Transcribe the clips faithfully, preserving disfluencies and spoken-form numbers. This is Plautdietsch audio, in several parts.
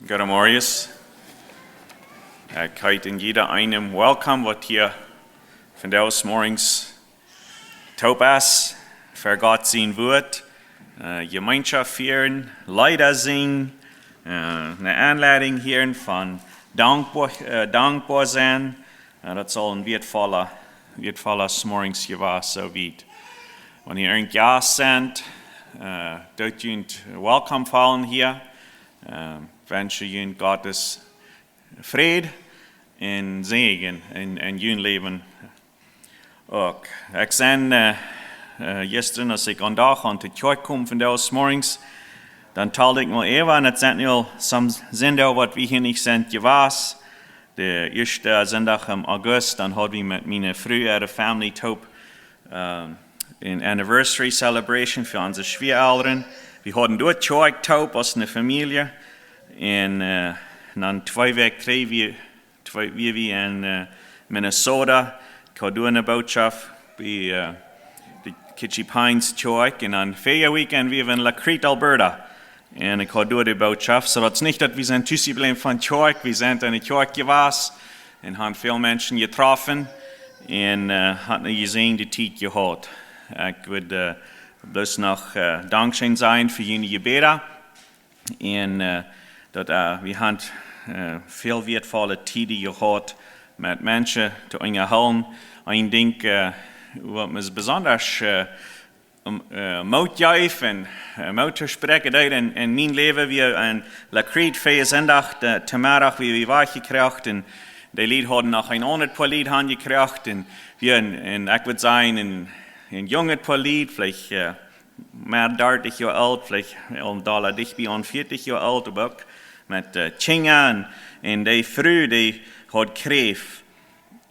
Goedemorjes. Ekj heet en jieda eenem welkom, waut hia vondoag zemorjes toop es, fa Gott sien Wuat, äh, Jemeenschoft hieren, Leeda sinjen, äh, eene Aunleidunk hieren von dankboa, äh, dankboa sennen. Äh, daut saul een wieetvolla, wieetvolla zemorjes jewast, soo wiet. Wan jie irjent Jast sent, äh, doot junt welkom feelen hia. Äh, wensch junt Gottes Fräd un Säajen en, en jun Läwen uk. Ekj sie, äh, äh, jistren, aus ekj aun Dach aun de Kjoakj kjeem vondoag zemorjes, dan tald ekj mol äwa, un et sent nu aul some Sindach, waut wie hia nich sent jewast. De ieeschte Sindach em August, dan haud wie met miene Fru äare Family toop, ähm, eene Anniversary Celebration fa onse Schwieaelren. Wie hauden doa Kjoakj toop aus eene Famielje. Un, äh, dan twee Wäakj trigj, wie twee, wia wie en, äh, Minnesota. Ekj haud doa eene Bootschoft bie, äh, de Kitchie Pines Kjoakj. Un dan väaje Weekend wia wie en La Crete, Alberta. Un ekj haud doa de Bootschoft. Soo daut es nich daut wie sent tus jebläwen von Kjoakj. Wie sent en de Kjoakj jewast un haben väl Menschen jetroffen. Un, äh, hauden eene jesäajende Tiet jehaut. Ekj wudd, äh, bloos noch, äh, dankscheen sajen fa june Jebäda. Un, äh, daut, äh, wie haben, äh, väl wieetvolle Tieden jehaut met Menschen to unjahoolen. Een Dinkj, äh, waut mie besonda, äh, em, äh, Moot jeef un, äh, Moot to spräakjen deed en, en mien Läwen, wia en La Crete väaje Sindach, de, de Meddach, wia wie wajchjekjräajen. Un de Lied hauden noch een aundret poa Lied aunjekjräajen. Un wie en, en, ekj wudd sajen, en, en junget poa Lied, veleicht, äh, mea dartich Joa oolt, veleicht aul doa dicht bie aun vieetich Joa oolt, oba uk met, äh, Kjinja un, un de Fru, dee haud Kjräft.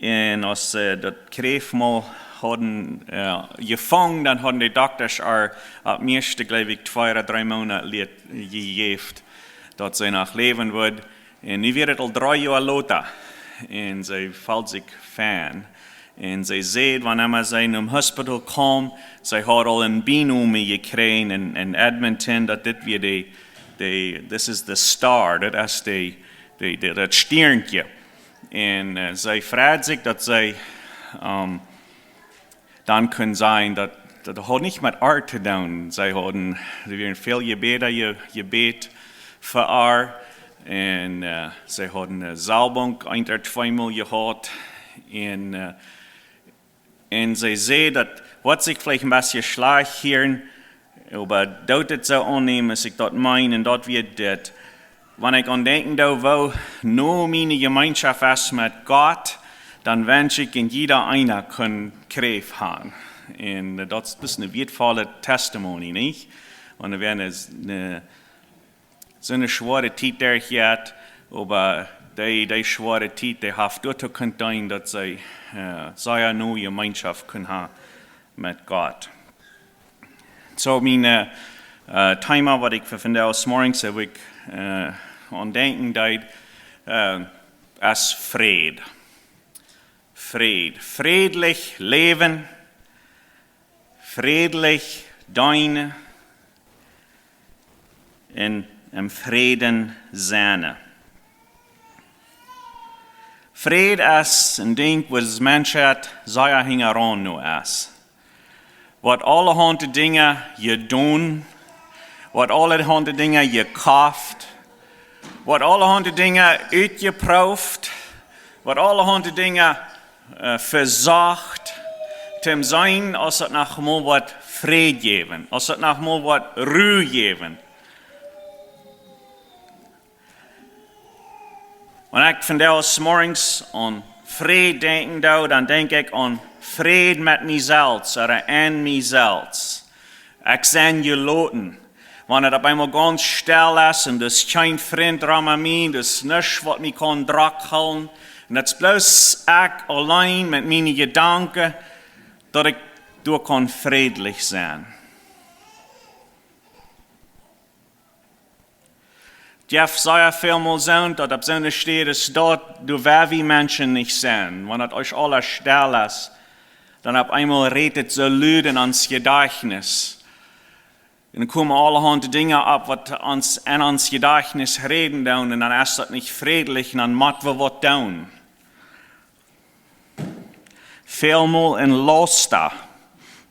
Un aus see, äh, daut Kjräft mol hauden, äh, jefungen, dan hauden de Doktasch äa opp mieeschte, jleew ekj, twee ooda dree Moonat lia-, jejäft, daut see noch läwen wudd. Un nu wia et aul dree Joa lota. Un see feelt sikj fein. Un see säd, wan emma see nom Hospital kjeem, see haud aul een Binomen jekjräajen en, en Edmonton, daut dit wia de, de, this is the star, daut es de, de, de, daut Stiernkje. Un, äh, see freid sikj, daut see, ähm, dan kunn sajen, daut, daut haud nich met äa to doonen. See hauden, doa wieren väl Jebäda je-, jebät fa äa. Un, äh, see hauden eene Salbunk een ooda twee Mol jehaut. Un, äh, un see säd, daut woat sikj veleicht een bät schlajcht hieren, oba doot et soo aunnämen, aus ekj daut meen, un daut wia dit. Wan ekj aun denkjen doo, woo no miene Jemeenschoft es met Gott, dan wensch ekj, en jieda eena kunn Kjräft haben. Un, äh, daut es eene wieetvolle Testimony, nich? Wan wie eene, eene, soone schwoare Tiet derchjeat, oba dee, dee schwoare Tiet, dee haft doatoo kunt deenen, daut see, äh, sea no Jemeenschoft kunn haben met Gott. Soo, mien, äh, äh, Thema, waut ekj fa vondoag zemorjes, äh, wua ekj, äh, aun denkjen deed, äh, es Fräd. Fräd. Frädlich läwen, frädlich deenen un em Fräd sennen. Fräd es een Dinkj, waut de Menschheit sea hinjaraun no es. Woat aulahaunt Dinja jedonen, woat aulahaunt Dinja jekoft, woat aulahaunt Dinja utjeprooft, woat aulahaunt Dinja, äh, vesocht, toom seenen, aus et noch mol woat Fräd jäwen, aus et noch mol woat Ru jäwen. Wan ekj vondoag zemorjes aun Fräd denkjen doo, dan denkj ekj aun Fräd met mie selfst ooda en mie selfst. Ekj sie jeloten. Wan et opp eemol gaunz stell es un doa es kjeen Frint rom mie, doa es nuscht, waut mie kaun drock hoolen, un et es bloos ekj auleen met miene Jedanken, daut ekj doa kaun frädlich sennen. Jeft sea väl mol soont, daut opp soone Städ es daut, doa woa wie Menschen nich sennen, wan et ieescht aules stell es, dan opp eemol rät et soo lud en ons Jedajchtnis. Un dan komen aulahaunt Dinja opp, waut ons en ons Jedajchnis räden doonen, un dan es daut nich frädlich, un dan motten wie waut doonen. Välmol een Lasta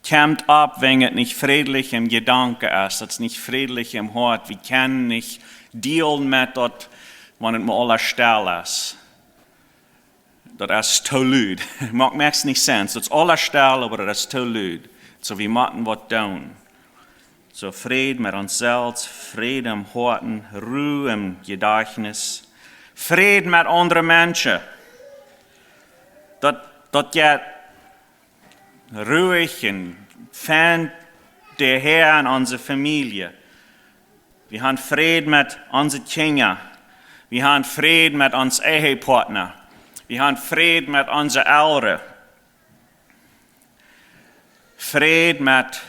kjemt opp, wan et nich frädlich em Jedanken es, daut es nich frädlich em Hoat. Wie kjennen nich dealen met daut, wan et mau aules stell es. Daut es too lud. Moakt, moakt nich sense. Daut es aules stell, oba daut es too lud. Soo, wie motten waut doonen. Soo, Fräd met ons selfst, Fräd em Hoaten, Ru em Jedajchnis, Fräd met aundre Menschen. Daut, daut jeit ruich un fein doahan en onse Famielje. Wie haben Fräd met onse Kjinja. Wie haben Fräd met ons Ehepartner. Wie haben Fräd met onse Elren. Fräd met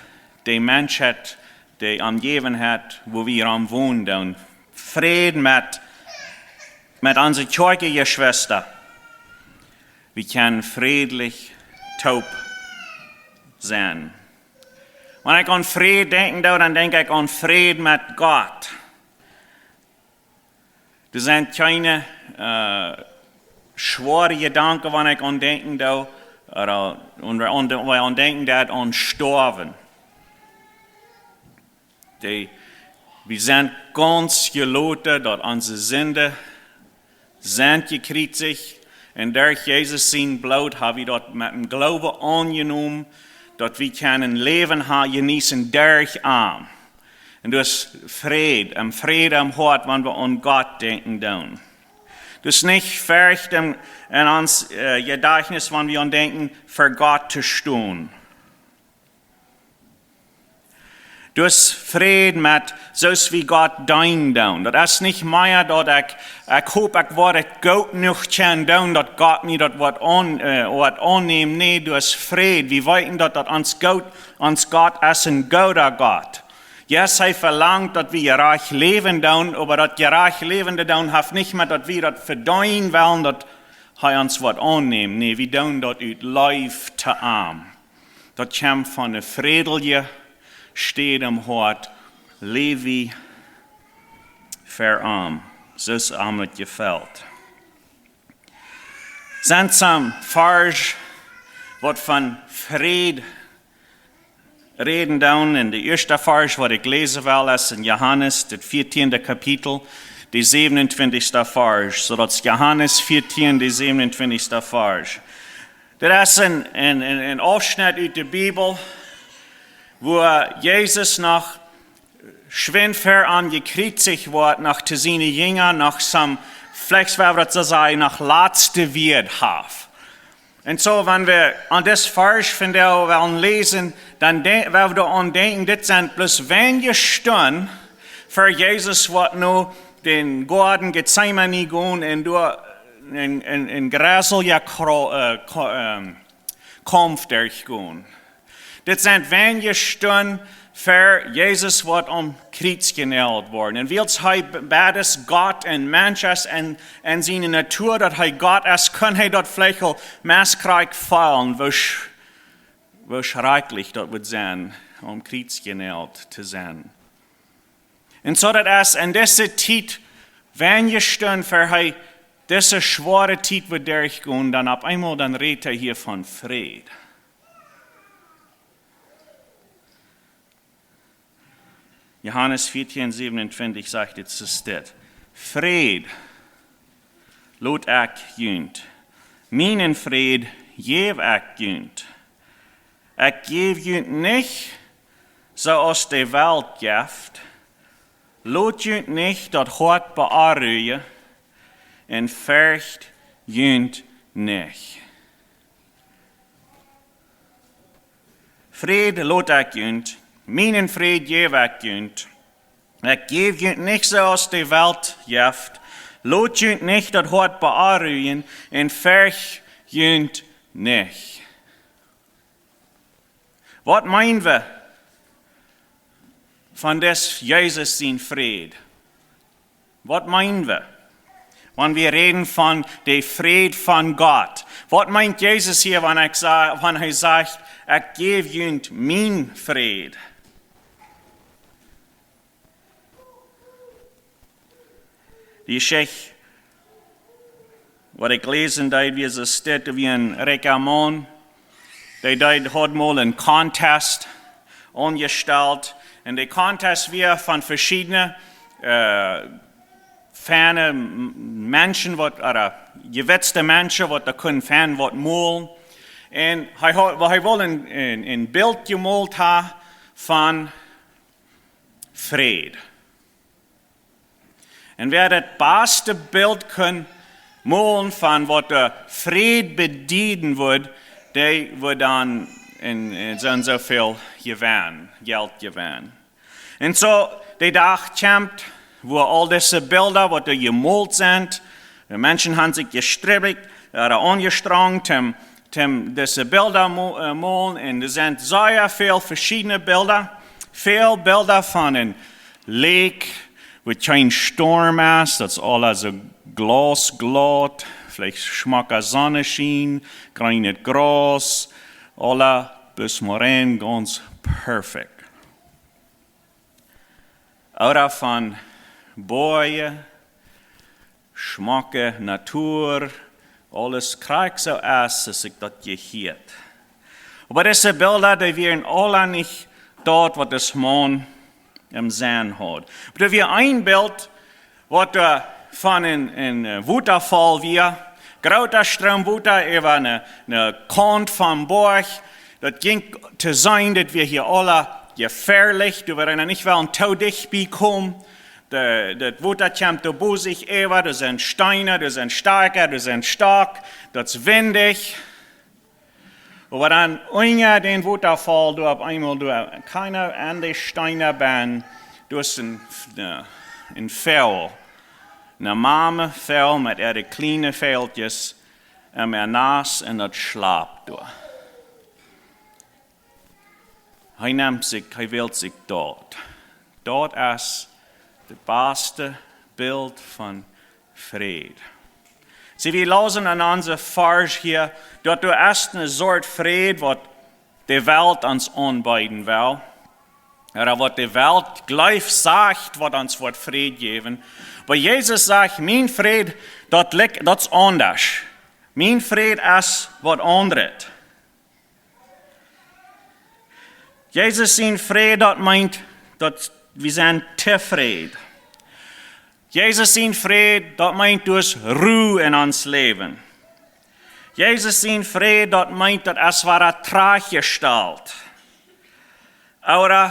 de Menschheit, de Omjäwenheit, wua wie rom wonen doonen. Fräd met, met onse Kjoakjenjeschwista. Wie kjennen frädlich toop sennen. Wan ekj aun Fräd denkjen doo, dan denkj ekj aun Fräd met Gott. Doa sent kjeene, äh, schwoare Jedanken, wan ekj aun denkjen doo, ooda, un wan, wan ekj aun denkjen doo aun stoawen. Dee, wie sent gaunz jeloten, daut onse Sinden sent jekjriezicht, un derch Jesus sien Bloot ha wie daut met een Gloowen aunjenomen, daut wie kjennen Läwen ha, jeneeten derch am. Un daut es Fräd, een Fräd em Hoat, wan wie aun Gott denkjen doonen. Daut es nich Forcht en, en ons, äh, Jedajchnis, wan wie aun denkjen, ver Gott to stonen. Daut es Fräd met, soo aus wie Gott deenen doonen. Daut es nich mea daut ekj, ekj hop, ekj woa et goot jenuach kjennen doonen, daut Gott mie daut woat aun-, äh, woat aunnämen. Nä, daut es Fräd. Wie weeten daut, daut ons Gott, ons Gott es een gooda Gott. Jo, hee velangt, daut wie jerajcht läwen doonen, oba daut jerajcht läwen to doonen, haft nich met daut wie daut vedeenen wellen, daut hee ons woat aunnämen. Nä, wie doonen daut ut Leew to am. Daut kjemt von eene frädelje Städ em Hoat, läw wie ver am, soo aus am et jefelt. Sent some Varsch, waut von Fräd räden doonen. Un de ieeschte Varsch, waut ekj läsen well, es en Johanes, daut vieetieende Kapitel, de säwenuntwintichste Varsch. Soo daut es Johanes vieetieen, de säwenuntwintichste Varsch. Dit es een, een, een, een Aufschnitt ut de Bibel, wua Jesus noch schwind ver am jekjriezicht woat, noch to siene Jinja, noch some, veleicht woa wie daut soo sajen, noch latste Wieed haft. Un soo, wan wie aun dit Varsch vondoag wellen läsen, dan de-, woa wie doaraun denkjen, dit sent bloos weinje Stunden ver Jesus woat no dän Goaden Getsemane gonen un doa een, een, een jreslicha Kro-, äh, Ko-, ähm, Kaumf derchgonen. Dit sent weinje Stunden ver Jesus woat aum Kjriez jenault woaren. Un wiels hee be-, beides Gott un Mensch es un, un siene Natua, daut hee Gott es, kunn hee daut veleicht aul meist krakjt feelen, woo sch-, woo schrakjlich daut woat sennen, aum Kjriez jenault to sennen. Un soo daut es en dise Tiet, weinje Stunden ver hee dise schwoare Tiet woat derchgonen, dan opp eemol dan rät hee hia von Fräd. Johanes vieetieen säwenuntwintich sajcht et soo, steit: Fräd lot ekj junt, mienen Fräd jäw ekj junt. Ekj jäw junt nich soo aus de Welt jeft. Lot junt nich daut Hoat beonrujen un fercht junt nich. Fräd lot ekj junt, mienen Fräd jäw ekj junt. Ekj jäw junt nich soo aus de Welt jeft. Lot junt nich daut Hoat beonrujen un fercht junt nich. Waut meenen wie von dis Jesus sien Fräd? Waut meenen wie, wan wie räden von de Fräd von Gott? Waut meent Jesus hia, wan ekj sa-, wan hee sajcht: Ekj jäw junt mienen Fräd? De Jeschicht, waut ekj läsen deed, wia soo, daut wia een rikja Maun, dee deed, haud mol een Contest aunjestalt. Un de Contest wia von veschiedne, äh, feine M-, Menschen, waut, ooda jewitzte Menschen, waut doa kunnen fein waut molen. Un hee haud, hee wull een, een, een Bilt jemolt haben von Fräd. Un wäa daut baste Bilt kunn molen von waut de Fräd bedieden wudd, dee wudd dan een, een soo un soo väl jewennen, Jelt jewennen. Un soo, de Dach kjemt, wua aul dise Bilda, waut doa jemolt sent, de Menschen haben sikj jestribbelt, ooda aunjestrengt, om, om dise Bilda mo-, äh, molen. Un doa sent sea väl veschiedne Bilda. Väl Bilda von een Lake, wua kjeen Storm es, daut es aules soo glausglaut, veleicht schmock Sonneschien, jreenet Graus, aules bat mau rein gaunz perfekt. Ooda von Boajen, schmocke Natua, aules krakjt soo aus, aus ekj daut jehieet. Oba dise Bilda, dee wieren aule nich daut, waut dis Maun em Senn haud. Oba doa wia een Bilt, waut doa von een, een, äh, Wotafall wia, groota Stroom Wota äwa een, een Kaunt vom Boajch. Daut jinkj to seenen, daut wia hia aule jefäadlich, doa wia eena nich wellen too dicht bie komen. De, daut Wota kjemt doa bosich äwa, doa sent Steena, doa sent Stakja, doa sent Stock, daut es windich. Oba dan unja dän Wotafall, doa opp eemol, doa kjemt aun de Steena benn, doa es een, een, een Voagel. Een Mame Voagel met äare kjliene Voagelkjes, un äa Nast un daut schlapt doa. Hee nemt sikj, hee wält sikj doot. Daut es daut baste Bilt von Fräd. See, wie läsen en onse Varsch hia, daut doa es eene Sort Fräd, waut de Welt ons aunbeeden well. Ooda waut de Welt jleeft, sajcht, waut ons woat Fräd jäwen. Oba Jesus sajcht, mien Fräd, daut lik-, daut es aundasch. Mien Fräd es waut aundret. Jesus sien Fräd, daut meent, daut wie sent tofräd. Jesus sien Fräd, daut meent, doa es Ru en ons Läwen. Jesus sien Fräd, daut meent, daut es wada trajchtjestalt. Ooda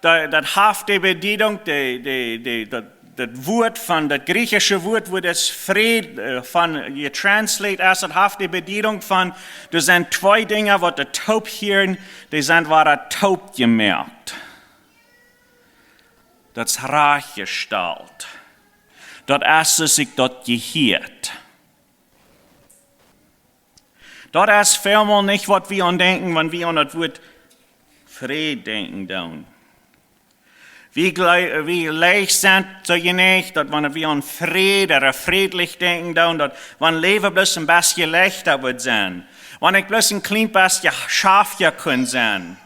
daut, daut haft de Bediedunk, de, de, de, daut, daut Wuat von, daut griechische Wuat, wua daut Fräd, äh, von jetranslate es, daut haft de Bediedunk von, doa sent twee Dinja, waut doa toop hieren, dee sent wada toop jemoakt. Daut es rajchtjestalt. Daut es, soo aus ekj daut jehieet. Daut es välmol nich, waut wie aun denkjen, wan wie aun daut Wuat Fräd denkjen doonen. Wie jle-, wie leicht sent soo jeneigt, daut wan wie aun Fräd ooda frädlich denkjen doonen, daut wan Läwen bloos een bät leichta wudd sennen, wan ekj bloos een kjlien bät schaftja kunn sennen.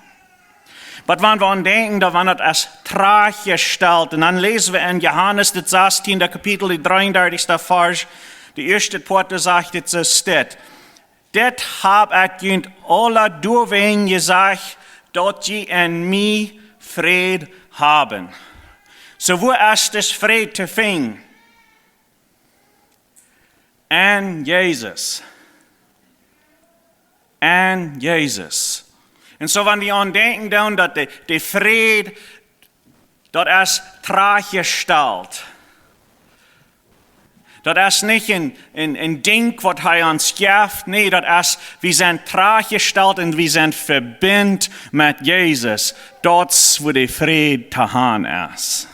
Oba wan wie aun denkjen, daut wan daut es trajchtjestalt, un dan läsen wie en Johanes, daut sastiende Kapitel, daut dreeundartichste Varsch, de ieeschte Poat, doa sajcht et soo, steit: Dit hab ekj junt aula doawäajen jesajcht, daut jie en mie Fräd haben. Soo, wua es dis Fräd to finjen? En Jesus. En Jesus. Un soo, wan wie aun denkjen doonen, daut de, de Fräd, daut es trajchtjestalt. Daut es nich een, een, een Dinkj, waut hee ons jeft. Nä, daut es, wie sent trajchtjestalt un wie sent vebungen met Jesus. Daut es, wua de Fräd to han es.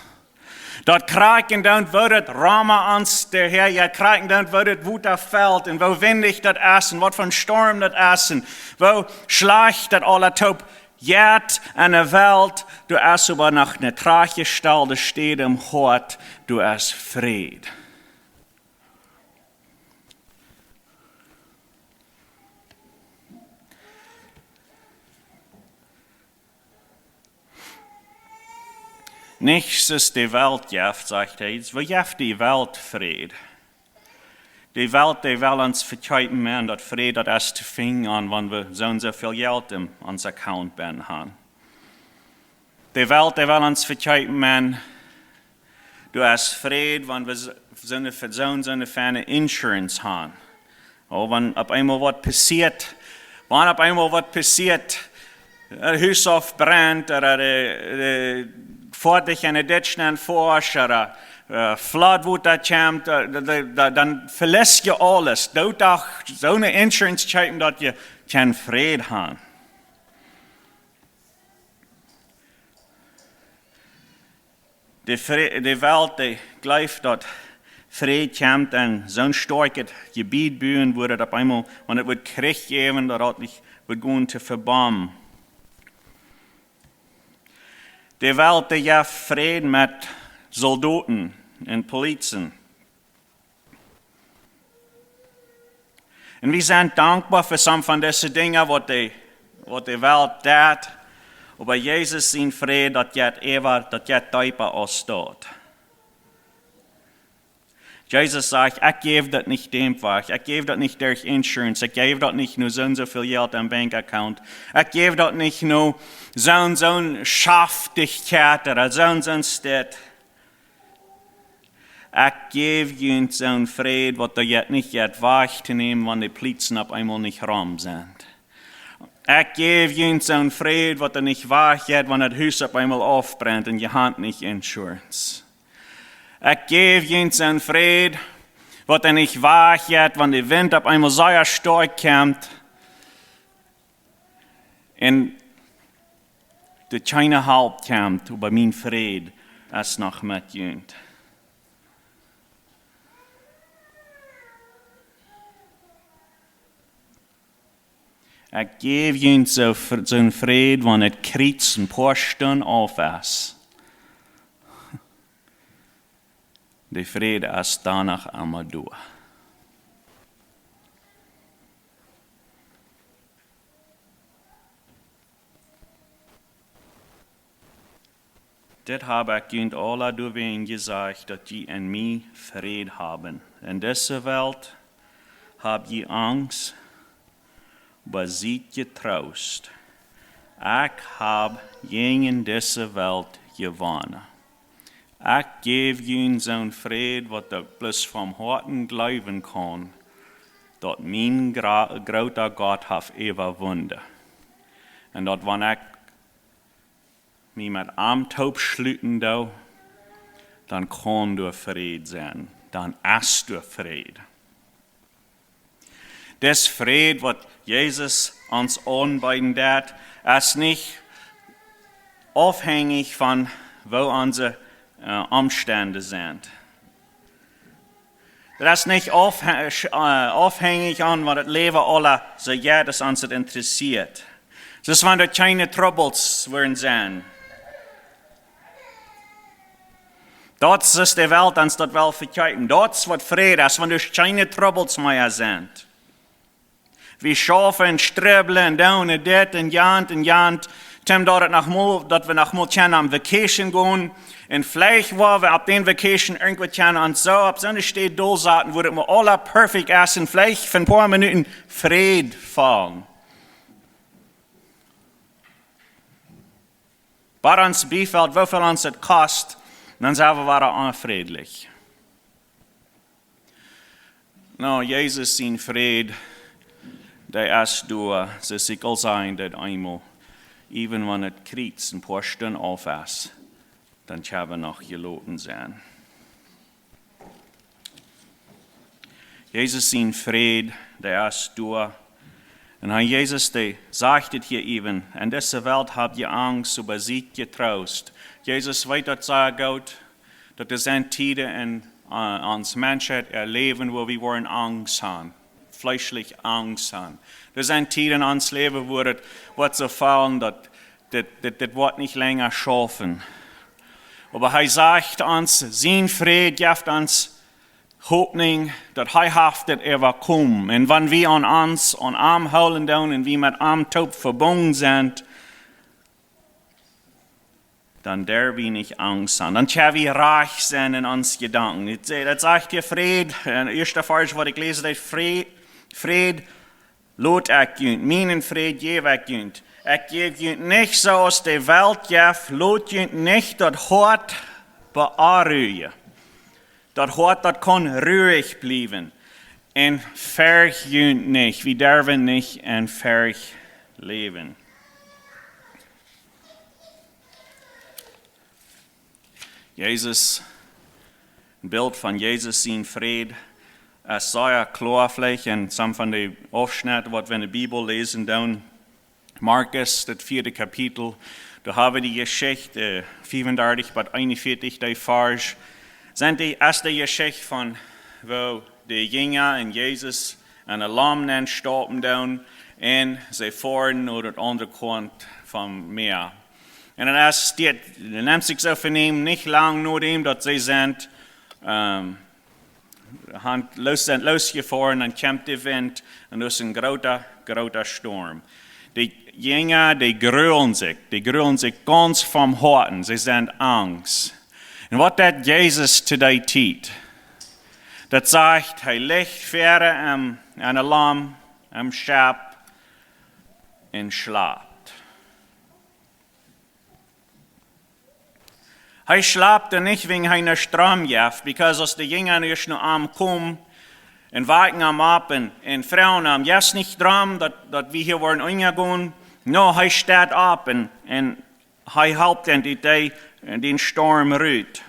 Daut krakjt endoont, woo daut romma ons de Häa, jo, krakjt endoont, woo daut Wota felt un woo windich daut es un waut fa een Storm daut es un woo schlajcht daut aula toop jeit en de Welt, doa es oba noch eene trajchtjestalde Städ em Hoat, doa es Fräd. Nich aus de Welt jeft, sajcht hee. Woo jeft de Welt Fräd? De Welt, dee well ons vekjeepen, Maun, daut Fräd, daut es to finjen aun, wan wie soo un soo väl Jelt en ons Account benn haben. De Welt, dee well ons vekjeepen, Maun, du hast Fräd, wan wie s-, soone, soone, soone feine Insurance haben. Oh, wan opp eemol waut passieet, wan opp eemol waut passieet, daut Hus aufbrennt, ooda de, de Foatich en de Ditch nenn foascht, ooda, äh, Floodwota kjemt, äh, da, da, da, dan veliest du aules. Doot doch soone Insurance kjeepen, daut du kaust Fräd haben. De Fre-, de Welt, dee jleeft, daut Fräd kjemt en soon stoakjet Jebied buen, wua daut opp eemol, wan et woat Kjrich jäwen, daut daut nich woat gonen to vebomben. De Welt, dee jeft Fräd met Soldoten un Polizen. Un wie sent dankboa fa some von dise Dinja, waut de, waut de Welt deit. Oba Jesus sien Fräd, daut jeit äwa, daut jeit deepa aus daut. Jesus sajcht: "Ekj jäw daut nich däm wajch. Ekj jäw daut nich derch Insurance. Ekj jäw daut nich no soo un soo väl Jelt aum Bank Account. Ekj jäw daut nich no soo un soo Schaftichkjeit ooda soo un soo Städ." Ekj jäw junt soon Fräd, waut doa jeit nich jeit wajch to nämen, wan de Polizisten opp eemol nich rom sent. Ekj jäw junt soon Fräd, waut doa nich wajch jeit, wan daut Hus opp eemol aufbrennt un jie haben nich Insurance. Ekj jäw junt soon Fräd, waut doa nich wajch jeit, wan de Wint opp eemol sea stoakj kjemt un doa kjeene Help kjemt, oba mien Fräd es noch met junt. Ekj jäw junt soo Fr-, soon Fräd, wan daut Kjrich een poa Stund auf es. De Fräd es doano emma doa. Dit hab ekj junt aula doawäajen jesajcht, daut jie en mie Fräd haben. En dise Welt hab jie Angst, oba siet jetroost. Ekj hab jäajen dise Welt jewonnen. Ekj jäw junt soon Fräd, waut ekj bloos von Hoaten jleewen kaun, daut mien gra-, groota Gott haft äwawunnen. Un daut wan ekj mie met am toop schluten doo, dan kaun doa Fräd sennen. Dan es doa Fräd. Dis Fräd, waut Jesus ons aunbeeden deit, es nich aufhenjich von woo onse, äh, Omstend sent. Daut es nich aufhe-, äh, aufhenjich aun, waut daut Läwen aula soo jeit, aus ons daut interessieet. Daut es, wan doa kjeene Trubbels woaren sennen. Daut es de Welt, ons daut well vekjeepen. Daut es waut Fräd es, wan doa kjeene Trubbels mea sent. Wie schaufen un stribblen un doonen un dit un jant un jant. Toom daut et noch mol, daut wie noch mol kjennen opp Vacation gonen. Un veleicht woa wie opp dän Vacation irjentwua kjennen ons soo opp soone Städ dolsaten, wua et mau aula perfekt es un veleicht fa een poa Minuten Fräd faulen. Bat ons biefelt, woo väl ons et kost, dan sent wie wada onfrädlich. Nu, Jesus sien Fräd, dee es doa, soo aus ekj aul säd, daut eemol, even wan daut Kjrich een poa Stund auf es, dan kjenn wie noch jeloten sennen. Jesus sien Fräd, dee es doa. Un hee, Jesus, dee sajcht et hia even: "En dise Welt hab jie Angst, oba siet jetroost." Jesus weet daut sea goot, daut doa sent Tieden en, äh, ons Menschheit äa Läwen, wua wie woaren Angst haben, fleeschlich Angst haben. Doa sent Tieden en ons Läwen, wua et woat soo fälen, daut dit, dit, dit woat nich lenja schaufen. Oba hee sajcht ons, sien Fräd jeft ons Hopninj, daut hee haft dit äwakomen. Un wan wie aun ons, aun am hoolen doonen un wie met am toop vebungen sent, dan derw wie nich Angst han. Dan kjenn wie rajcht sennen en onse Jedanken. Daut sajcht hia Fräd, en ieeschte Varsch, waut ekj läs, daut Fräd, Fräd lot ekj junt, mienen Fräd jäw ekj junt. Ekj jäw junt nich soo aus de Welt jeft, lot junt nich daut Hoat beonrujen. Daut Hoat, daut kaun ruich bliewen. En Forcht junt nich, wie derwen nich en Forcht läwen. Jesus, een Bilt von Jesus sien Fräd, es sea kloa veleicht en some von de Aufschnitt, waut wie en de Bibel läsen doonen. Markus, daut vieede Kapitel, doa hab wie de Jeschicht, äh, fiefundartich bat eenunvieetich, de Varsch, sent de, es de Jeschicht von, woo de Jinja en Jesus en een Laum nenn staupen doonen, en see foaren no daut aundre Kaunt vom Mäa. En dan es dit, dan nemt sikj soo fa nämen, nich lang no däm, daut see sent, ähm, han, loos, sent loosjefoaren, dan kjemt de Wint, en daut es een groota, groota Storm. De Jinja, dee grulen sikj, dee grulen sikj gaunz vom Hoaten, see sent angst. En waut deit Jesus to dee Tiet? Daut sajcht, hee licht ver am, en een Laum, em Schepp, en schlapt. Hee schlapt nich wäajen hee een Dromm haft, because aus de Jinja nu no am komen en wakjen am opp en, en froagen am, jeft nich Dromm, daut, daut wie hia woaren unjagonen? No, hee steit opp en, en hee halpt an dee, dee, dän Storm rut.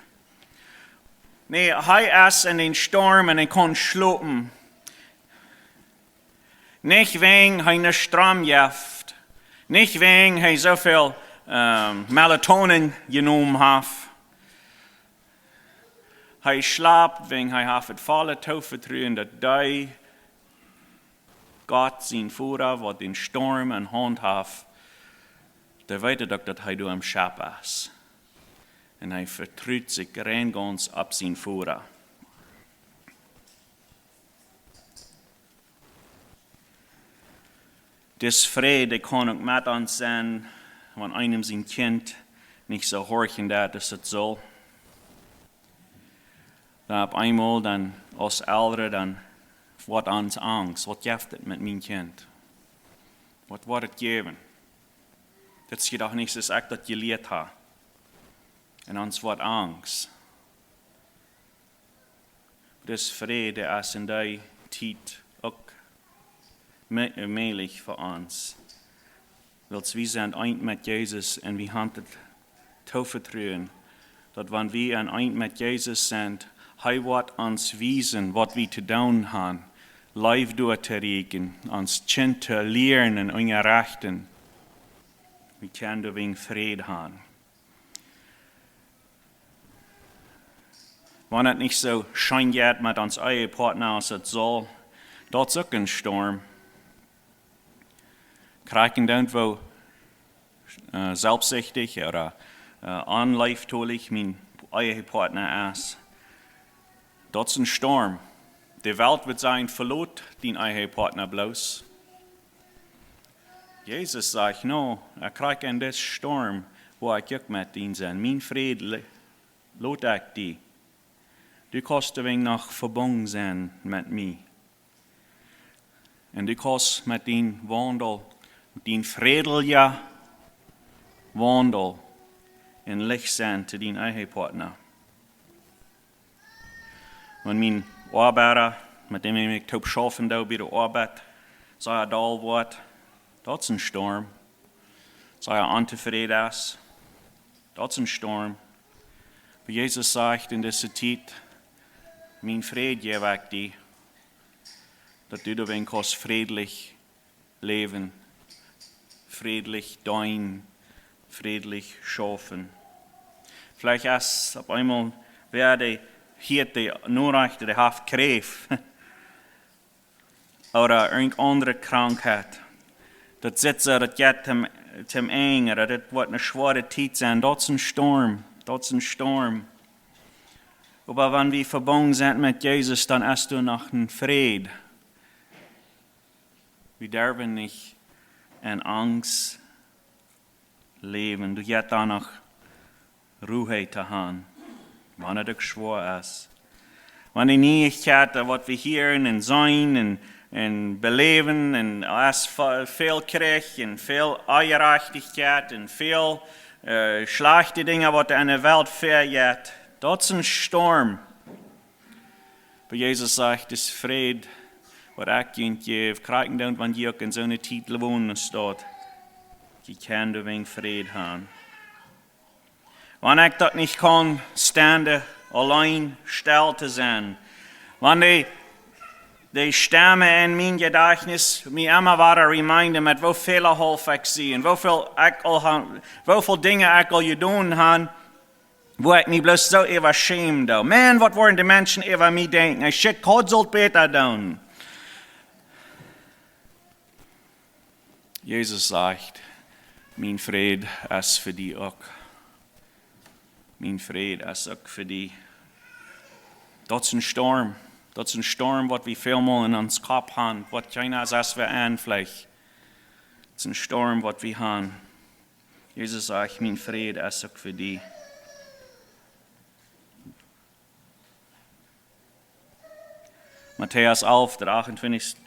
Nä, hee es en dän Storm en hee kaun schlopen. Nich wäajen hee een Dromm haft, nich wäajen hee soo väl, ähm, Melatonin jenomen haft. Hee schlapt, wäajen hee haft daut volle Toovetruen, daut dee Gott sien Voda, waut dän Storm en Haunt haft, dee weet uk, daut hee doa em Schepp es. En hee vetrut sikj rein gaunz opp sien Voda. Dis Fräd, dee kaun uk met ons sennen, wan eenem sien Kjint nich soo horchen deit aus et saul. Dan opp eemol, dan aus Elren, dan woat ons angst. Waut jeft et met mien Kjint? Waut woat et jäwen? Daut es je doch nich, soo aus ekj daut jelieet hab. En ons woat angst. Dis Fräd es en dee Tiet uk mä-, mäajlich fa ons. Wiels wie sent eent met Jesus en wie han daut Toovetruen, daut wan wie en eent met Jesus sent, hee woat ons wiesen, waut wie to doonen han, Leew doatooräakjen, ons Kjint to lieren en unjarechten. Wie kjennen doawäajen Fräd han. Wan et nich soo scheen jeit met ons Ehepartner aus et saul, daut es uk een Storm. Krakjt dan, woo, äh, selfstsichtich ooda, äh, onleeftolich mien Ehepartner es, daut es een Storm. De Welt woat sajen, velot dien Ehepartner bloos. Jesus sajcht, no, ekj kjrie en disen Storm, woo ekj uk met die sie. Mien Fräd le-, lot ekj die. Du kaust doawäajen noch vebungen sennen met mie. En du kaust met dien Waundel, met dien frädlicha Waundel een Licht sennen to dien Ehepartner. Wan mien Oabeida, met däm ekj toop schaufen doo bie de Oabeit, sea doll woat, daut es een Storm. Sea ontofräd es, daut es een Storm. Oba Jesus sajcht en dise Tiet, mien Fräd jäw ekj die, daut du doawäajen kaust frädlich läwen, frädlich deenen, frädlich schaufen. Veleicht es opp eemol wäa, dee hieet de Norecht, dee haft Kjräft. Ooda irjent aundre Krankheit. Daut sitt soo, daut jeit tom, tom Enj, ooda daut woat eene schwoare Tiet sennen. Daut es een Storm, daut es een Storm. Oba wan wie vebungen sent met Jesus, dan es doa noch een Fräd. Wie derwen nich en Angst läwen. Doa jeit doa noch Ruhe to haben, wan et uk schwoa es. Wan de Nieichkjeiten, waut wie hieren un seenen un, un beläwen, un es ve-, väl Kjrich un väl Onjerajchtichkjeit un väl, äh, schlajchte Dinja, waut en de Welt vejeit, daut es een Storm. Oba Jesus sajcht, dis Fräd, waut ekj junt jäw, krakjt dan, wan jie uk en soone Tiet wonen, es daut jie kjennen doawäajen Fräd haben. Wan ekj daut nich kaun stonen, auleen stell to sennen. Wan de, de Stemmen en mien Jedajchtnis mie emma wada reminden met woo väl Haulf ekj sie un woo väl ekj aul ha-, woo väl Dinja ekj aul jedonen hab, wua ekj mie bloos soo äwa schämen doo. Maun, waut woaren de Menschen äwa mie denkjen? Ekj schick, Gott sull bäta doonen. Jesus sajcht, mien Fräd es fa die uk. Mien Fräd es uk fa die. Daut es een Storm. Daut es een Storm, waut wie välmol en ons Kopp haben, waut kjeena es, es wie aunflecht. Daut es een Storm, waut wie haben. Jesus sajcht, mien Fräd es uk fa die. Matäus alf, de achtuntwintichste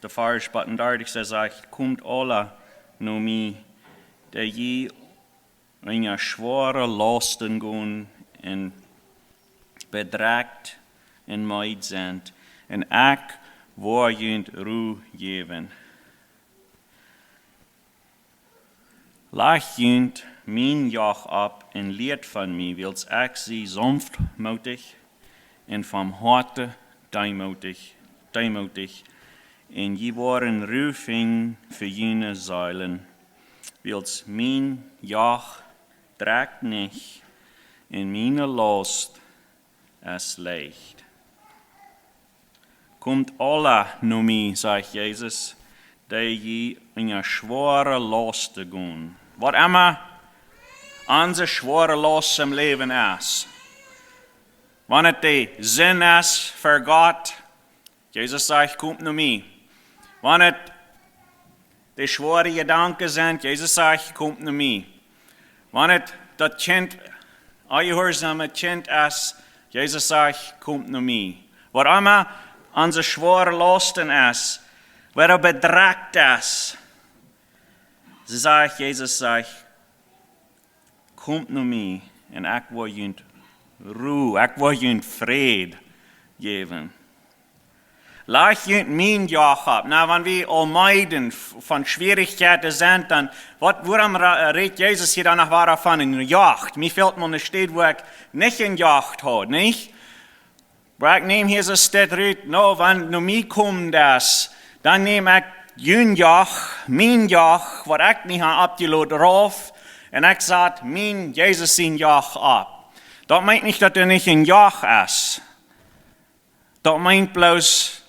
Varsch bat dän dartichsten, sajcht: "Komt aula no mie, dee jie unja schwoare Lausten gonen un bedrekjt un meed sent, un ekj woa junt Ru jäwen." "Lajcht junt mien Joch opp un lieet von mie, wiels ekj sie saunftmootich un vom Hoaten deemootich, deemootich, un jie woaren Ru finjen fa june Seelen, wiels mien Joch drekjt nich un miene Laust es leicht." "Komt aula no mie", sajcht Jesus, "dee jie unja schwoare Lausten gonen." Waut emma onse schwoare Laust em Läwen es. Wan et de Sind es ver Gott, Jesus sajcht: "Komt no mie." Wan et de schwoare Jedanken sent, Jesus sajcht: "Komt no mie." Wan et daut Kjint, onjehuarsamet Kjint es, Jesus sajcht: "Komt no mie." Waut emma onse schwoare Lausten es, waut bedrekjt es, sajcht Jesus, sajcht: "Komt no mie un ekj woa junt Ru, ekj woa junt Fräd jäwen. Lajcht junt mien Joch opp." Na, wan wie aul meed en v-, von Schwierichkjeiten sent, dan, waut, wuarom ra-, rät Jesus hia dan noch wada von een Joch? Mie fält mau eene Städ, wua ekj nich een Joch haud, nich? Oba ekj näm hia soo Städ rut, no, wan no mie komen deist, dan näm ekj jun Joch, mien Joch, waut ekj nich hab oppjelot, rauf, un ekj sat mien, Jesus sien Joch opp. Daut meent nich, daut doa nich een Joch es. Daut meent bloos,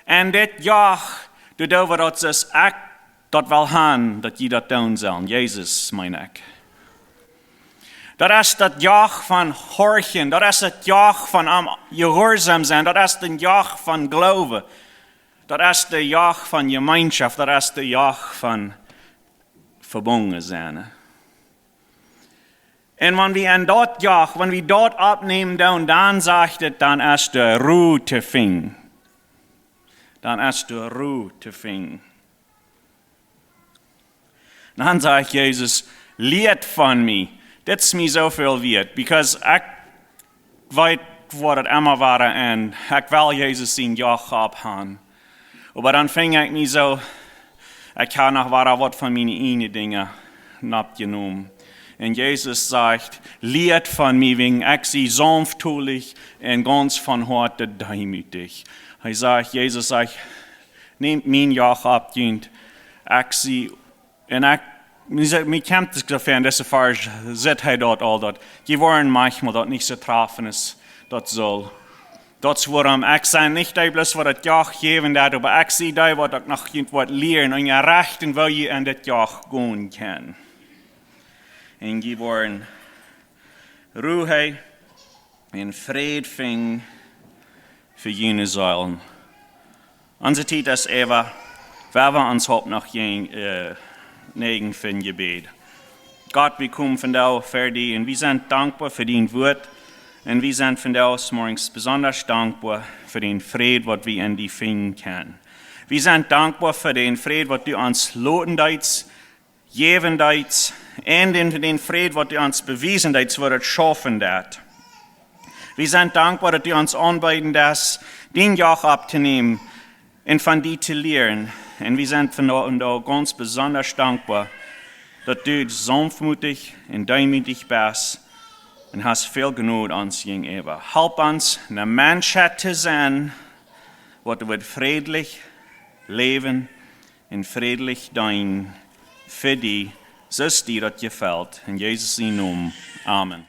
en dit Joch, doa doo wie daut, soo aus ekj daut well haben, daut jie daut doonen sellen. Jesus, meen ekj. Daut es daut Joch von horchen, daut es daut Joch von am jehuarsom sennen, daut es daut Joch von Gloowen, daut es daut Joch von Jemeenschoft, daut es daut Joch von vebungen sennen. Un wan wie en daut Joch, wan wie daut oppnämen doonen, dan sajcht et, dan es doa Ru to finjen. Dan es doa Ru to finjen. Dan sajcht Jesus: "Lieet von mie." Dit es mie soo väl wieet, because ekj weet, woo daut emma wia, un ekj well Jesus sien Joch opp haben. Oba dan fung ekj mie soo, ekj hab noch wada waut von miene ieejne Dinja oppjenomen. Un Jesus sajcht: "Lieet von mie, wiels ekj sie saunftmootich un gaunz von Hoaten deemootich." Hee sajcht, Jesus sajcht: "Nämt mien Joch opp junt, ekj sie", un ekj, mie se-, mie kjemt et soo väa en dise Varsch, sajcht hee daut aul, daut jie woaren mauntsmol daut nich soo trafen aus daut saul. Daut es wuarom ekj sie nich dee bloos, waut daut Joch jäwen deit, oba ekj sie dee, waut uk noch junt woat lieren un jie rechten, woo jie en dit Joch gonen kjennen. Un jie woaren Ru un Fräd finjen fa june Seelen. Onse Tiet es äwa, wie woaren ons Haupt noch jäajen, äh, näajen fa een Jebäd. Gott, wie komen vondoag ver die un wie sent dankboa fa dien Wuat. Un wie sent vondoag zemorjes besondasch dankboa fa dän Fräd, waut wie en die finjen kjennen. Wie sent dankboa fa dän Fräd, waut du ons loten deist, jäwen deist, un dän, dän Fräd, waut du ons bewiesen deist, waut et schaufen deit. Wie sent dankboa, daut du ons aunbeeden deist, dien Joch opptonämen un von die to lieren. Un wie sent vondoag gaunz besondasch dankboa, daut du saunftmootich un deemootich best un hast väl Jnod ons jäajenäwa. Help ons, ne Menschheit to sennen, waut woat frädlich läwen un frädlich deenen fa die, soo aus die daut jefelt. En Jesus sien Nomen. Amen.